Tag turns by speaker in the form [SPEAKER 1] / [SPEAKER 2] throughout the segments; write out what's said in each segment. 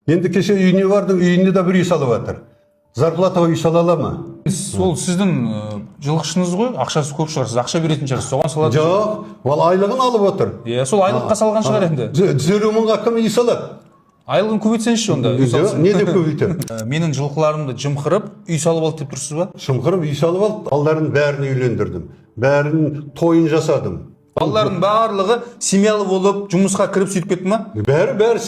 [SPEAKER 1] Енді кеше үйіне бардым, үйінде де бір үй салып жатыр. Зарплатаға үй сала ала ма?
[SPEAKER 2] Ол сіздің жылқышыңыз ғой, ақшасы көп шығар, сіз ақша беретін шығарсыз, соған салады.
[SPEAKER 1] Жоқ, ол айлығын алып отыр.
[SPEAKER 2] Иә, сол айлыққа салған шығар енді.
[SPEAKER 1] 150 мыңға кім үй салады?
[SPEAKER 2] Айлығын көбейтсеңізші онда, үй
[SPEAKER 1] Жоқ,
[SPEAKER 2] салсын.
[SPEAKER 1] не деп көбейтемін?
[SPEAKER 2] Менің жылқыларымды жымқырып, үй салып алды деп тұрсыз ба?
[SPEAKER 1] Жымқырып үй салып алды. Балдарын бәрін үйлендірдім, бәрін тойын жасадым.
[SPEAKER 2] Балалардың барлығы семьялы болып, жұмысқа кіріп, сөйтіп кетті ма?
[SPEAKER 1] Бәрі, бәрі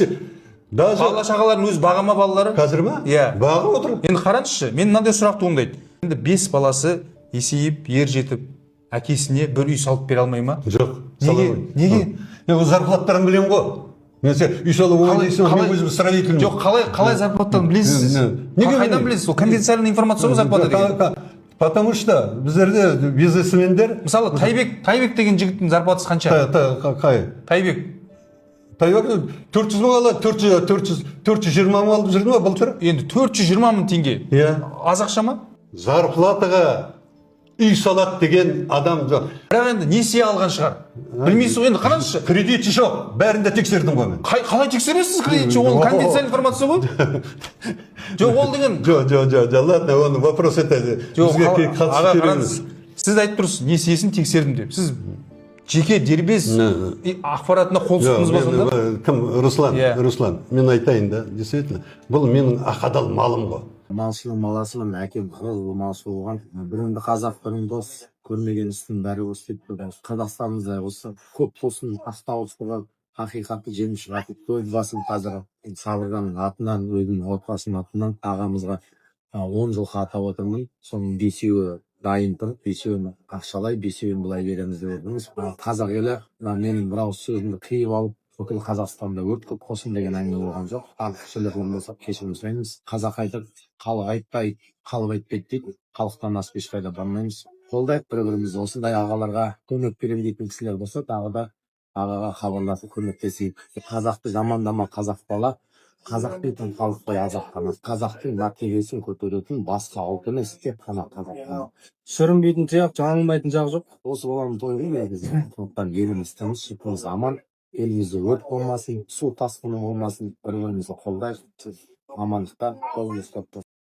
[SPEAKER 1] даже.
[SPEAKER 2] Бала шағалардың өзі баға ма балалары?
[SPEAKER 1] Қазір ма?
[SPEAKER 2] Иә.
[SPEAKER 1] Бағып отыр.
[SPEAKER 2] Енді қараңызшы, мен мынандай сұрақ туындайды: енді бес баласы есейіп, ер жетіп, әкесіне бір үй салып бере алмай ма?
[SPEAKER 1] Жоқ.
[SPEAKER 2] Неге?
[SPEAKER 1] Сала алмайды.
[SPEAKER 2] Неге?
[SPEAKER 1] Мен ол зарплаттарын білемін ғой. Мен сен үй салу оңай дейсің ғой, мен өзім строительмін.
[SPEAKER 2] Жоқ, қалай зарплатаны білесіз сіз?
[SPEAKER 1] Неге
[SPEAKER 2] Қайдан
[SPEAKER 1] білмеймін?
[SPEAKER 2] білесіз? Ол конфиденциальный информация ғой зарплата деген.
[SPEAKER 1] Потому что біздерде бизнесмендер.
[SPEAKER 2] Мысалы, Тайбек деген жігіттің зарплатасы қанша?
[SPEAKER 1] Қай?
[SPEAKER 2] Тайбек.
[SPEAKER 1] Тайбек 400 мың алады, 400, 400, 420 мың алып жүрді ма былтыр?
[SPEAKER 2] Енді 420 мың теңге
[SPEAKER 1] Иә.
[SPEAKER 2] аз ақша ма?
[SPEAKER 1] Зарплатаға үй салады деген адам жоқ.
[SPEAKER 2] Бірақ енді несие алған шығар, білмейсіз ғой енді, қараңызшы.
[SPEAKER 1] Кредиті жоқ, бәрін де тексердім ғой мен.
[SPEAKER 2] Қалай тексересіз кредит? Ол конфиденциальный информация ғой. Жоқ, ол деген
[SPEAKER 1] Жоқ, жоқ, жоқ, жоқ, ладно, оны вопрос это
[SPEAKER 2] Жоқ,
[SPEAKER 1] бізге қатысы
[SPEAKER 2] аға,
[SPEAKER 1] керек
[SPEAKER 2] қараңыз,
[SPEAKER 1] емес.
[SPEAKER 2] Сіз айтып тұрсыз, несиесін тексердім деп. Сіз жеке дербес ақпаратына қол
[SPEAKER 1] Жоқ,
[SPEAKER 2] сұқтыңыз ба
[SPEAKER 1] мен,
[SPEAKER 2] сонда?
[SPEAKER 1] Кім, Руслан?
[SPEAKER 2] Иә.
[SPEAKER 1] Руслан, мен айтайын да, действительно, бұл менің ақ адал малым ғой.
[SPEAKER 3] Малшының баласымын, әкем қырғыз, малшы болған. Біріңді қазақ, бірің дос, көрмеген істің бәрі осы деп тұрған. Қазақстанымызда осы көп болсын, ақ дауыстығы, ақиқатты жеңіп шығады. Өз басым қазір Сабыржанның атынан, өзімнің отбасымның атынан ағамызға 10 жылқы атап отырмын. Соның бесеуі дайын тұр, бесеуін ақшалай, бесеуін былай береміз деп отырмыз. Қазақ елі, мына менің бір ауыз сөзімді қиып алып, бүкіл Қазақстанда өрт көп болсын деген әңгіме болған жоқ. Артық сөйлеген болсақ, кешірім сұраймыз. Қазақ айтады, халық айтпай қалып айтпайды дейді. Халықтан асып ешқайда бармаймыз. Қолдайық бір бірімізді. Осындай ағаларға көмек беремін дейтін кісілер болса, тағы да ағаға хабарласып, көмектесейік. Қазақты жамандама, қазақ бала, қазақ дейтін халық қой азақ қана. Қазақтың мәртебесін көтеретін басқа ұлт емес, тек қана қазақ қана.
[SPEAKER 4] Сүрінбейтін тұяқ, жаңылмайтын жақ жоқ.
[SPEAKER 3] Осы баланың тойы ғой негізі. Сондықтан еліміз тыныш, жұртымыз аман, елімізде өрт болмасын, су тасқыны болмасын, бір бірімізді қолдайық, амандықта қолымызды ұстап.